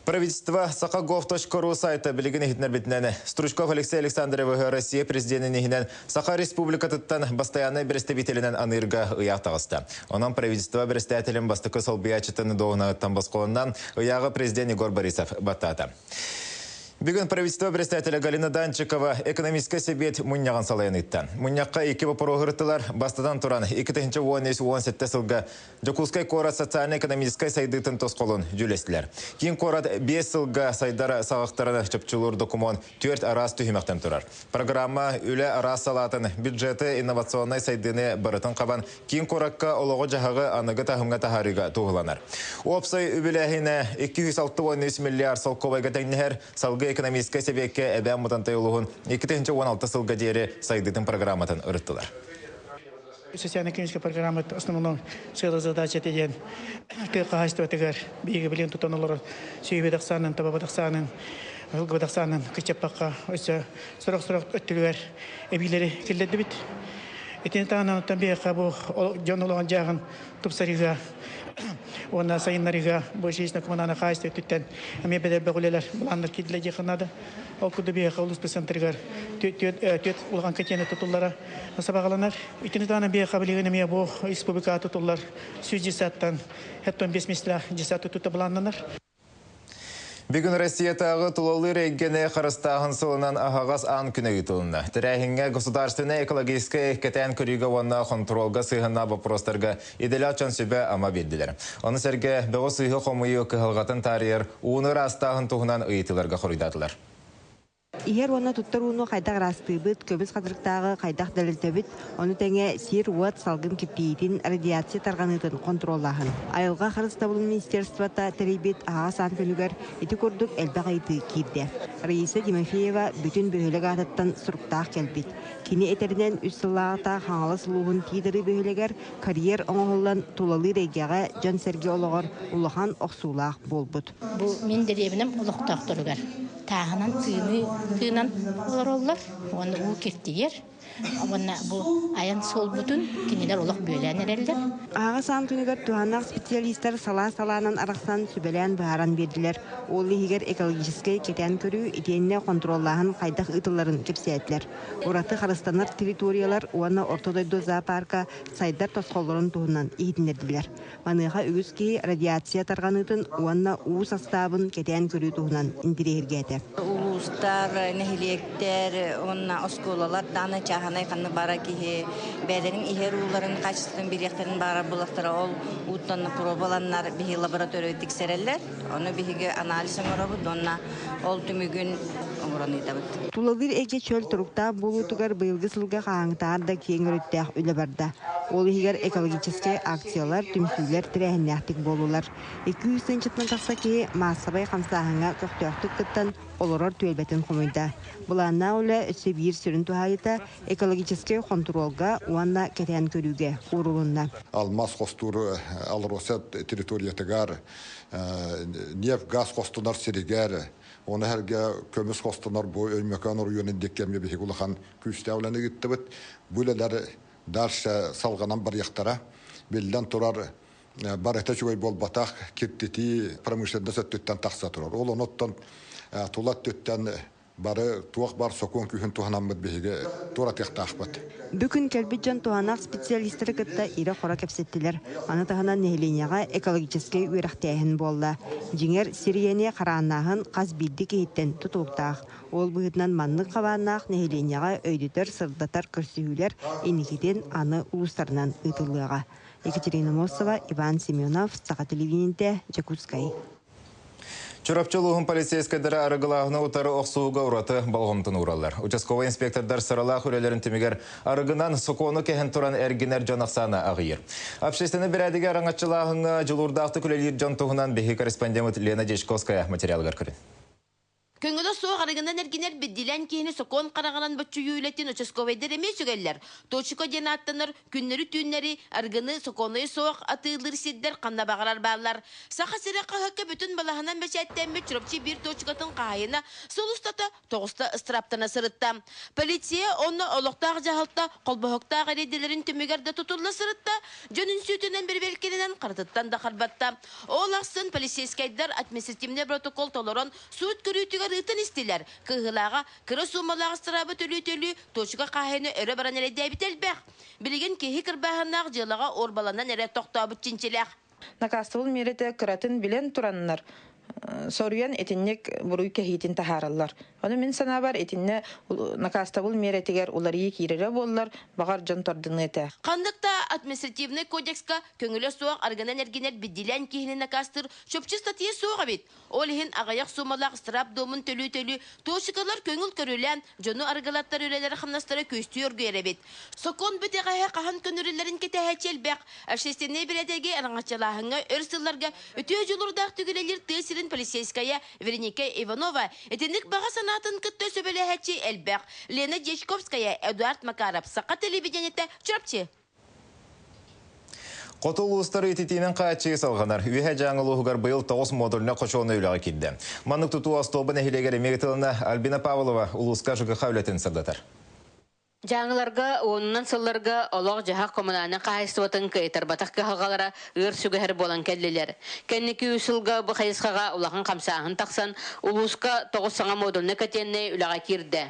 Правительство sakagov.ru сайта билигин иһитиннэрбитинэн Стручков Алексей Александровиһы Россия президенин иһинэн Саха Республикатыттан бастайааннай бэрэстэбиитэлинэн аныырга ыйаах таҕыста. Онон правительство бэрэстээтэлин бастакы солбуйааччытын дуоһунаһыттан босхолонно, ыйааҕы президент Егор Борисов баттаата. Бүгүн правительство председателя Галина Данчикова экономическай сэбиэт мунньаҕын салайан ыытта. Мунньахха икки боппуруоһу ырыттылар. Бастатан туран, 2013-17 сылга Дьокуускай куорат социально-экономическай сайдыытын тосхолун дьүүлэстилэр. Киин куорат 5 сылга сайдар саҕахтарын чопчулуур докумуон түөрт араас түһүмэхтэн турар. Программа үлэ араас салаатын, бюджеты, инновационнай сайдыыны барытын хабан, киин куоракка олоҕу-дьаһаҕы аныгы таһымҥа таһаарыыга туһуланар. Уопсай үбүлээһинэ 263 миллиард солкуобайга тэҥнэһэр, салгыы экономическай сэбиэккэ Эбээн Бытантай улууһун 2016 сылга диэри сайдыытын программатын ырыттылар. Социально-экономическая программа основном сыала задача диэн тыа хаһаайыстыбатыгар биһиги билигин тутан олорор сүөһү ахсаанын, таба ахсаанын, ылгыбыт ахсаанын кыччаппакка өссө сорох-сорох өттүгэр эбиилэри киллэрдибит. Итини таһынан оттон биһиэхэ бу дьон олоҕун дьааҕын тупсарыыга уонна сайыннарыыга бу жилищно-коммунальнай хаһаайыстыба өттүттэн эмиэ бэдэрбэх үлэлэр былааннар киирдилэр диэххэ наада. Ол курдук биһиэхэ улууспут центрыгар түөрт улахан котельнай тутуллара сабаҕаланар. Итини таһынан биһиэхэ билигин эмиэ бу республикаҕа тутуллар 100 десяттан 75 миэстэлээх десят тутуута былааннанар. Бүгүн Россиятааҕы тулалыыр эйгэни харыстааһын сылынан аһаҕас аан күнэ ыытылынна. Тэрээһиҥҥэ государственнай экологическай кэтээн көрүүгэ уонна хонтуруолга сыһыаннаах боппуруостарга идэлээх дьон сүбэ-ама биэрдилэр. Ону сэргэ бөҕү сыыһы хомуйуу кыһалҕатын таарыйар ууну ыраастааһын туһунан ыйытыыларга хоруйдаатылар. Иһэр уонна туттар ууну хайдах ыраастыыбыт, көмүс хатырыктааҕы хайдах дэлэлтэбит, ону тэҥэ сир-уот салгын киртийиитин, радиация тарҕаныытын хонтуруоллааһын. Айылҕа харыстабылын министерствота тэрийбит аһаҕас аан күнүгэр ити курдук элбэх ыйытыы киирдэ. Раиса Тимофеева бүтүн бөһүөлэк аатыттан суруктаах кэлбит. Кини этэринэн, үс сыллааҕыта Хаҥалас улууһун Тиит-Арыы бөһүөлэгэр карьер оҥоһуллан тулалыыр эйгэҕэ дьон-сэргэ олоҕор улахан охсуулаах буолбут. Бу мин дэриэбинэм олохтоохторугар тааһынан тыыныы тыынан олороллор уонна уу киртийэр уонна бу айан суолбутун кинилэр олох бүөлээн эрэллэр. Аһаҕас аан күнүгэр туһааннаах специалистар салаа-салаанан арахсан сүбэлээн быһааран биэрдилэр. Ол иһигэр экологическай кэтээн көрүү итиэннэ хонтуруоллааһын хайдах ыытылларын кэпсээтилэр. Ураты харыстанар территориялар уонна Орто дойду зоопарка сайдар тосхоллорун туһунан иһитиннэрдилэр. Маныаха үгүс киһи радиация тарҕаныытын уонна уу састаабын кэтээн көрүү туһунан интириэһиргээтэ. Улуустар, нэһилиэктэр уонна оскуолалар даҕаны чааһынай ханнык баара киһи бэйэлэрин иһэр ууларын качествотын билиэхтэрин баҕарар буоллахтара ол ууттан пробаланнар биһиги лаборатория тиксэрэллэр. Ону биһиги анализ оҥоробут уонна ол түмүгүн оҥорон ыытабыт. Тулалыыр эйгэ чөл туруктаах буолуутугар быйылгы сылга хаһааҥҥытааҕар да киэҥ өрүттээх үлэ барда. Ол иһигэр экологическай акциялар, түмсүүлэр тэрээһиннээхтик буоллулар. 200 тыһыынчаттан тахса киһи маассабай хамсааһыҥҥа көхтөөхтүк кыттан олорор түөлбэтин хомуйда. Былааннаах үлэ өссө биир сүрүн туһаайыыта экологическай хонтуруолга уонна кэтээн көрүүгэ уурулунна. Алмаас хостуур АЛРОСА территориятыгар нефть-газ хостонор сиригэр, оны сэргэ көмүс хостонор бу Өймөкөөн оройуонун диэки эмиэ биһиги улахан күүстээх үлэни ыыттыбыт. Бу үлэлэр дальше салҕанан барыахтара. Биллэн турар, барыта үчүгэй буолбатах, киртитии промышленность өттүттэн тахса турар. Ол онуттан тула өттүттэн Бары туох бар сокуон күүһүн туһанаммыт биһиги туоратыахтаахпыт. Бүгүн кэлбит дьон туһанаах специалистары кытта ирэ-хоро кэпсэттилэр. Аны таһынан нэһилиэнньэҕэ экологическай үөрэхтээһин буолла. Дьиҥэр, сир ийэни харааннааһын хас биирдии киһиттэн тутулуктаах. Ол быһыытынан маннык хабааннаах нэһилиэнньэҕэ өйдөтөр, сырдатар көрсүһүүлэр инникитин аны улуустарынан ыытыллыаҕа. Екатерина Мосова, Иван Семенов, Саха телевидениетэ, Дьокуускай. Чурапчы улууһун полицейскайдара арыгылааһыны утары охсууга ураты болҕомтону уураллар. Участковай инспектордар сыралаах үлэлэрин түмүгэр арыгынан сокуону кэһэн туран эргинэр дьон ахсаана аҕыйыр. Общественнай бэрээдэги араҥаччылааһыҥҥа дьулуурдаахтык үлэлиир дьон туһунан биһиги корреспондеммыт Лена Дьячковская материалыгар көрүн. Көҥүлэ суох арыгынан эргинэр биддилэн киһини сокуон хараҕынан боччуйуу үлэтин участковайдар эмиэ сүгэллэр. Точка диэн ааттанар күннэри-түүннэри арыгыны сокуоннайа суох атыылыыр сирдэр ханна баҕарар бааллар. Саха сирэ хаһыакка бүтүн балаһанан бэчээттэммит Чурапчы биир точкатын хаһаайына сыл устата тоҕуста ыстырааптана сырытта. Полиция онно олохтоох дьаһалта холбоһуктаах эриэйдэлэрин түмүгэр да тутулла сырытта, дьон үҥсүүтүнэн бэрэбиэркэлэнэн харытыттан да харбатта. Ол ахсын полицейскайдар административнай протокол толорон суут көрүүтүгэр ыытан истилэр. Кыһыылааҕа, кыра суумалаах ыстыраабы төлүү-төлүү точка хаһаайына өрө баран эрэйдээбитэ элбэх. Билигин киһи кырбааһыннаах дьыалаҕа уорбаланан эрэ тохтообут чинчилээх. Накаастабыл миэрэтэ кыратын билэн тураннар, соруйан итинник буруй кэһиитин таһаараллар. Ону мин санаабар итиннэ накаастабыл миэрэтигэр уларыйыы киирэрэ буоллар, баҕар дьон тордунуо этэ. Ханнык да административнай кодекска көҥүлэ суох арыгынан эргинэр бидилээн киһини накаастыыр чопчу статья суох эбит. Ол иһин аҕыйах суумалаах ыстыраап дуомун төлүү-төлүү туочукалар көҥүл көрүлээн, дьону арыгылаттар үлэлэрэ-хамнастара күөстүү оргуйар эбит. Сокуон бүтэҕэһэ хаһан көнөрүллэрин кэтэһээччи элбэх. Общественнай бэрээдэги араҥаччылааһыҥҥа өр сылларга үтүө дьулуурдаах түгүлэлиир тыа сирин полицейскайа Вероника Иванова итинник баҕа санаатын кытта сөбүлэһээччи элбэх. Лена Дьячковская, Эдуард Макаров, Саха телевидениетэ, Чурапчы. Хоту улуустары ититиинэн хааччыы салҕанар. Үөһэ Дьааҥы улууһугар быйыл 9 модульнай хочуолунай үлэҕэ киирдэ. Маннык тутуу Остуолба нэһилиэгэр эмиэ ыытылынна. Альбина Павлова улууска ЖКХ үлэтин сырдатар. Дьааҥыларга уонунан сылларга олох-дьаһах коммунальнай хаһаайыстыбатын кыайтарбатах кыһалҕалара ыар сүгэһэр буолан кэллилэр. Кэнники үс сылга бу хайысхаҕа улахан хамсааһын тахсан, улууска 9 саҥа модульнай котельнай үлэҕэ киирдэ.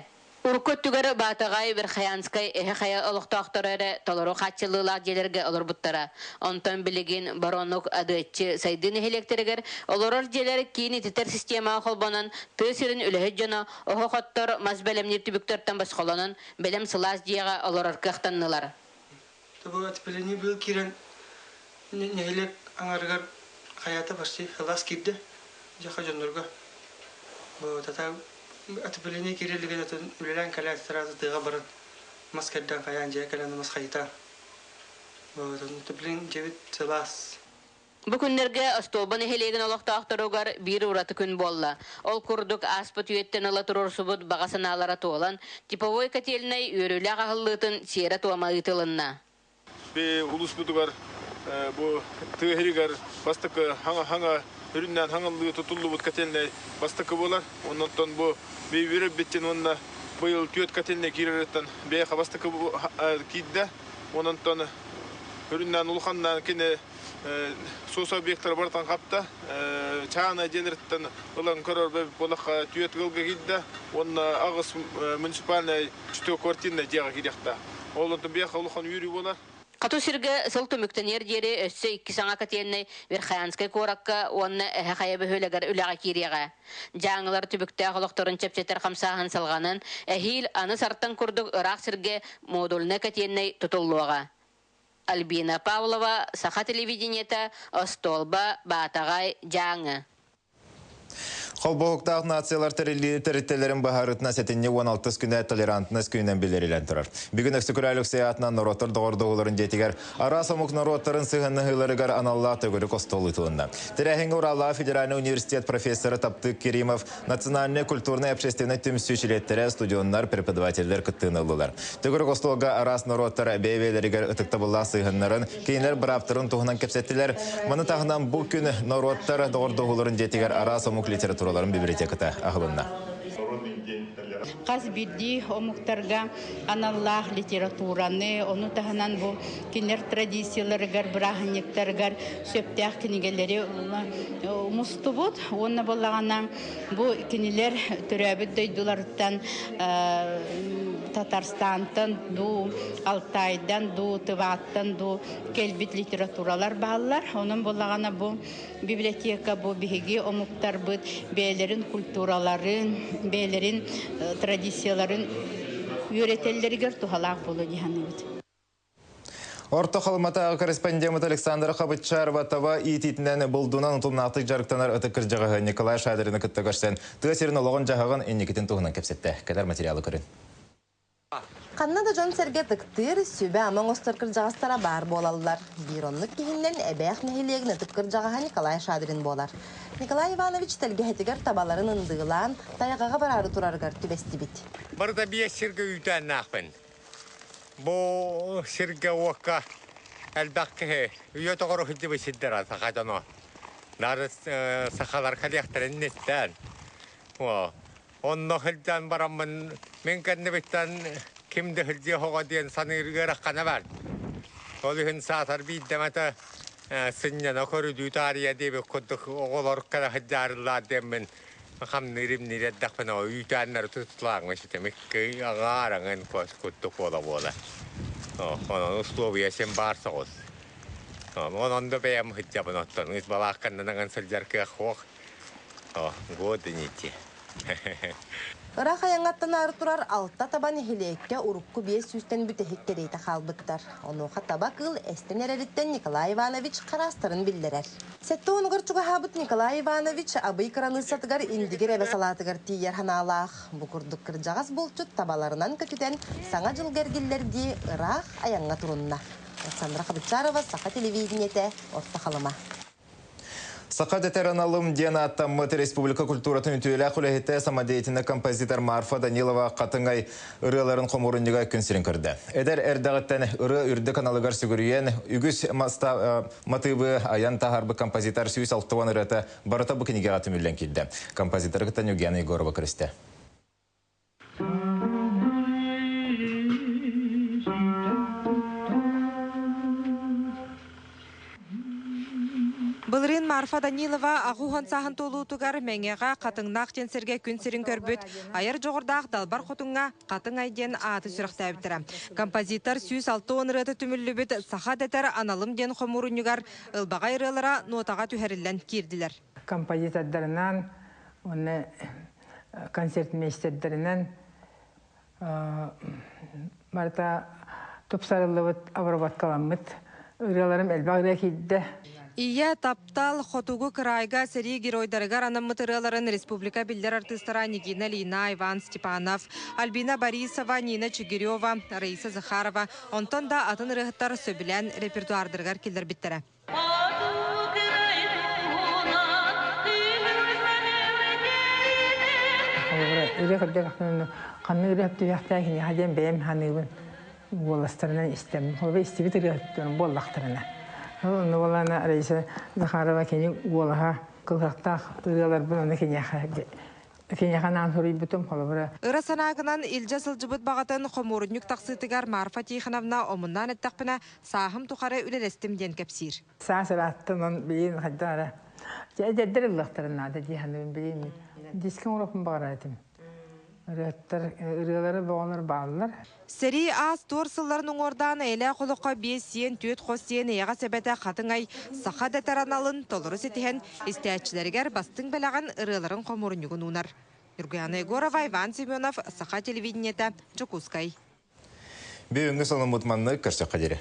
Урукку өттүгэр Баатаҕай, Верхоянскай, Эһэ Хайа олохтоохторо эрэ толору хааччыллыылаах дьиэлэргэ олорбуттара. Онтон билигин Боронук, Адыаччы, Сайдыы нэһилиэктэригэр олорор дьиэлэр киин ититэр системаҕа холбонон, тыа сирин үлэһит дьоно оһох оттор, мас бэлэмниир түбүктэртэн босхолонон, бэлэм сылаас дьиэҕэ олорор кыахтаннылар. Бу отопление быыл киирэн нэһилиэк аҥарыгар хайаата почти сылаас киирдэ. Дьаха дьоннорго бу тата отопление киирэлигин атын үлэлээн кэлээт сразу тыаҕа баран мас кэрдэн хайаан дьиэ кэлэн мас хайытаан. Бу отопление дьиэбит сылаас. Бу күннэргэ Остуолба нэһилиэгин олохтоохторугар биир ураты күн буолла. Ол курдук ааспыт үйэттэн ыла туруорсубут баҕа санаалара туолан, типовой котельнай үөрүүлээх аһыллыытын сиэрэ-туома ыытылынна. Би улууспутугар бу тыа сиригэр бастакы хаҥа үрүннээн хаҥаллыы тутуллубут котельнай бастакы буолар. Оннуттан бу би үөрэрбиттин уонна быйыл түөрт котельнай киирэриттэн бэйэхэ бастакы киирдэ. Ононтон үрүннээн улаханнаан кини Суос объектара барытын хапта. Чаана дьиэлэриттэн ылан көрөр буоллахха түөрт ыалга киирдэ уонна аҕыс муниципальнай четырехквартирнай дьиэҕэ киириэхтээх. Ол онтон биэхэ улахан үөрүү буолар. Хоту сиргэ сыл түмүктэниэр диэри өссө икки саҥа котельнай Верхоянскай куоракка уонна Эһэ Хайа бөһүөлэгэр үлэҕэ киириэҕэ. Дьааҥылар түбүктээх олохторун чэпчэтэр хамсааһын салҕанан, эһиил аны Сартаҥ курдук ыраах сиргэ модульнай котельнай тутуллуоҕа. Альбина Павлова, Саха телевидениета, Остуолба, Баатаҕай, Дьааҥы. Холбоһуктаах нациялар тэрилтэлэрин баһарытына сэтинньи 16 күнэ толерантность күнүнэн биллэрилэн турар. Бүгүн Өксөкүлээх Алексей аатынан норуоттар доҕордоһууларын дьиэтигэр араас омук норуоттарын сыһыаннаһыыларыгар аналлаах төгүрүк остуол ыытылынна. Тэрээһиҥҥэ Ураллаах федеральнай университет профессора Таптык Керимов Национальнай культурнай общественнай түмсүү чилиэттэрэ, студеннар, преподавателлэр кыттыыны ыллылар. Төгүрүк остуолга араас норуоттар бэйэ-бэйэлэригэр ытыктабыллаах сыһыаннарын, кинилэр бырааптарын туһунан кэпсэттилэр. Маны таһынан бу күн норуоттар доҕордоһууларын дьиэтигэр араас омук литератураларын библиотеката аһылынна. Хас биирдии омуктарга аналлаах литератураны, ону таһынан бу кинилэр традицияларыгар, бырааһынньыктарыгар сөптөөх кинигэлэри мустубут уонна буоллаҕына бу кинилэр төрөөбүт дойдуларыттан Татарстантан дуу, Алтайдан дуу, Тываттан дуу кэлбит литературалар бааллар. Онон буоллаҕына бу библиотека бу биһиги омуктарбыт бэйэлэрин культураларын, бэйэлэрин традицияларын үөрэтэллэригэр туһалаах буолуо дии саныыбыт. Орто Халыматааҕы корреспондеммыт Александра Хабытчарова таба иитиитинэн булдунан утумнаахтык дьарыктанар ытык кырдьаҕаһы Николай Шадрины кытта көрсөн тыа сирин олоҕун-дьаһаҕын инникитин туһунан кэпсэттэ. Кэлэр материалы көрүн. Ханна да дьон-сэргэ ытыктыыр, сүбэ-ама оҥостор кырдьаҕастара баар буолаллар. Биир оннук киһиннэн Эбээх нэһилиэгин ытык кырдьаҕаһа Николай Шадрин буолар. Николай Иванович тэлгэһэтигэр табаларын ындыылаан, тайҕаҕа бараары турарыгар түбэстибит. Барыта биэс сиргэ үүтээннээхпин. Бу сиргэ-уокка элбэх киһи үйэ тоҕоро сылдьыбыт сирдэрэ саха дьоно. Наар сахалар кэлиэхтэрин инниттэн. Онно сылдьан бараммын мин кэннибиттэн ким да сылдьыа оҕо диэн саныыр ыарахана баар. Ол иһин саатар биирдэмэтэ сынньана көрүдүү таарыйа диэбит курдук оҕолор кэлэ сылдьаарыллаар диэммин хамныыр-имниир эрдэхпинэ үүтээннэри тутулааҥҥа ситимик аҥаар курдук буола-буола. Онон условия син баар соҕус. Онон да бэйэм сылдьабын оттон үс балаакканнанан сылдьар кыах суох. Годы не те. Ыраах айаҥҥаттан аары турар алта таба нэһилиэккэ урукку биэс сүүстэн бүтэһик кэриэтэ хаалбыттар. Онуоха таба кыыл эстэн эрэриттэн Николай Иванович хараастарын биллэрэр. Сэттэ уонугар чугаһаабыт Николай Иванович Абый кыраныыссатыгар Индигир эбэ салаатыгар тиийэр санаалаах. Бу курдук кырдьаҕас булчут табаларынан көтүтэн Саҥа дьылга эргиллэрдии ыраах айаҥҥа турунна. Александра Хабычарова, Саха телевидениетэ, Орто Халыма. Саха дэтэр аналым диэн ааттаммыт республика культуратын үтүөлээх үлэһитэ самодеятельнай композитор Марфа Данилова Хатыҥай ырыаларын хомуурунньуга күн сирин көрдө. Эдэр эрдэҕиттэн ырыа үрдүк аналыгар сүгүрүйэн үгүс матыыбы айан таһаарбыт композитор 160 ырыата барыта бу кинигэҕэ түмүллэн киирдэ. Композиторы кытта Нюгена Егорова көрүстэ. Былырыын Марфа Данилова аҕа сааһын туолуутугар Мэҥэҕэ Хатыҥнаах диэн сиргэ күн сирин көрбүт айар дьоҕурдаах Далбар Хотуҥҥа Хатыҥ Ай диэн ааты сүрэхтээбиттэрэ. Композитор 160 ырыата түмүллүбүт «Саха дэтэр аналым» диэн хомуурунньугар ылбаҕай ырыалара нуотаҕа түһэриллэн киирдилэр. Композитордарынан уонна концертмейстердэринэн барыта тупсарыллыбыт, обработкаламмыт ырыаларым элбэх ырыа киирдэ. Ийэ, таптал, хотугу кыраайга сэрии геройдарыгар анаммыт ырыаларын республика биллэр артыыстара Нигина Лина, Иван Степанов, Альбина Борисова, Нина Чигирева, Раиса Захарова, онтон да атын ырыаһыттар сөбүлээн репертуардарыгар киллэрбиттэрэ. Ырыа көрдөк ханнык ырыа түһүөхтээх киниэхэ диэн бэйэм ханыыбын уоластарынан истэм. Холобур истибит ырыаһыттарын буоллахтарына. Онно буоллаҕына Раиса Захарова кини уолаһа кылыһахтаах ырыаларбын ону киниэхэ киниэхэ анаан суруйбутум холобура. Ыра санаагынан илдьэ сылдьыбыт баҕатын хомуурунньук тахсыытыгар Марфа Тихоновна омуннаан эттэхпинэ, сааһым тухары үлэлэстим диэн кэпсиир. Саас ырааттан он билиин хайдах эрэ. Дьэ эдэрдэр ыллахтарын наада дии саныыбын билиин. Дискэ оҥоруохпун баҕарар этим. Ырыаттар, ырыалары боҕонор бааллар. Сэрии аас-туор сылларын уҥуордаан эйэлээх олоххо биэс сиэн, түөрт хос сиэн эйэҕэс эбэтэ Хатыҥ Ай саха дэтэр аналын толору ситиһэн, истээччилэригэр бастыҥ бэлэҕин ырыаларын хомуурунньугун уунар. Ньургуйаана Егорова, Иван Семенов, Саха телевидениетэ, Дьокуускай. Бүгүҥҥү сонуммут маннык көрсөххө диэри.